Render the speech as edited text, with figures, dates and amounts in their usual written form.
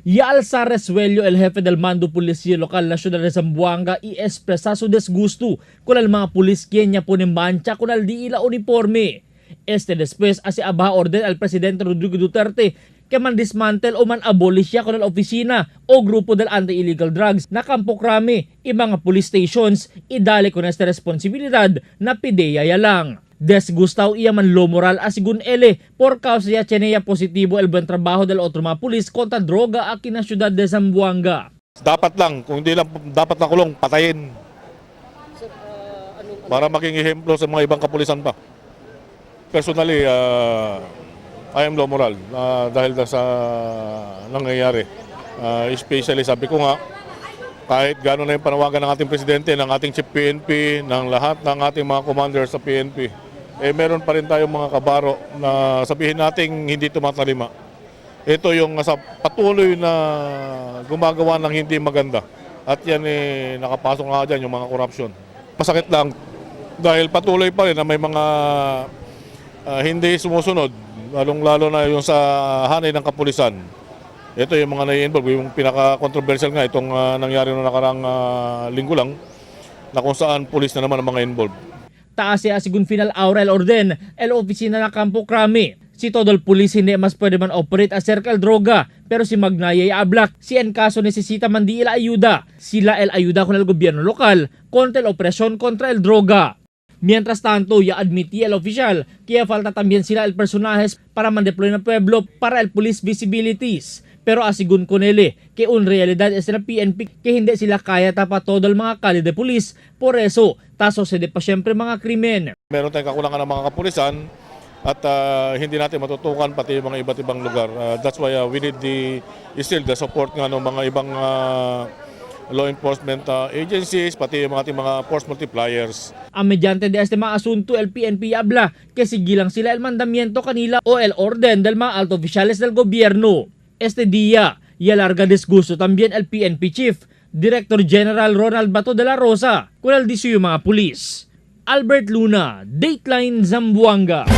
Ya alza resuello el jefe del mando policía local nacional de Zamboanga y expresa su desgusto con el mga pulis quien ya pone mancha con el di ila uniforme. Este después hace abaja orden al presidente Rodrigo Duterte que man dismantle o man abolish siya con el oficina o grupo del anti-illegal drugs na Campo Crame y mga police stations idali con esta responsibilidad na PDEA ya lang. Desgustao iya man low moral asigun ele por causa ya tiene positivo el buen trabajo del otro mga pulis kontra droga aquí na ciudad de Zamboanga. Dapat lang, kung hindi lang dapat nakulong, patayin. Para maging ehemplo sa mga ibang kapulisan pa. Personally, I am low moral dahil sa nangyayari. Especially sabi ko nga, kahit gano'n na yung panawagan ng ating presidente, ng ating chief PNP, ng lahat ng ating mga commanders sa PNP, eh meron pa rin tayong mga kabaro na sabihin nating hindi tumatalima. Ito yung sa patuloy na gumagawa ng hindi maganda. At yan eh, nakapasok nga dyan yung mga corruption. Masakit lang dahil patuloy pa rin na may mga hindi sumusunod, lalong-lalo na yung sa hanay ng kapulisan. Ito yung mga nai-involve, yung pinaka-controversial nga itong nangyari noong nakarang linggo lang na kung saan pulis na naman ang mga involved. Taas siya sigun final aura el orden el oficina na Campo Crame. Si todo el pulis hindi mas pwede man operate acerca el droga, pero si Magnaya y ablak, si en caso necesita man di ila ayuda, sila el ayuda con el gobierno local contra el opresión contra el droga. Mientras tanto, ya admitía el oficial que ya falta también sila el personajes para mandeploy na pueblo para el police visibilities. Pero asigun con él que un realidad es la PNP que hindi sila kaya tapa todo el mga kali de police. Por eso, taso se de pa siyempre mga krimen. Meron tayong kakulangan ng mga kapulisan at hindi natin matutukan pati yung mga iba't ibang lugar. That's why we need the still the support nga ng mga ibang law enforcement agencies, pati yung mga ating mga force multipliers. A mediante de este mga asunto, el PNP habla que sigilang sila el mandamiento kanila o el orden del mga alto oficiales del gobierno. Este día, y alarga disgusto también el PNP Chief, Director General Ronald Bato de la Rosa, con el disuyo mga pulis. Albert Luna, Dateline Zamboanga.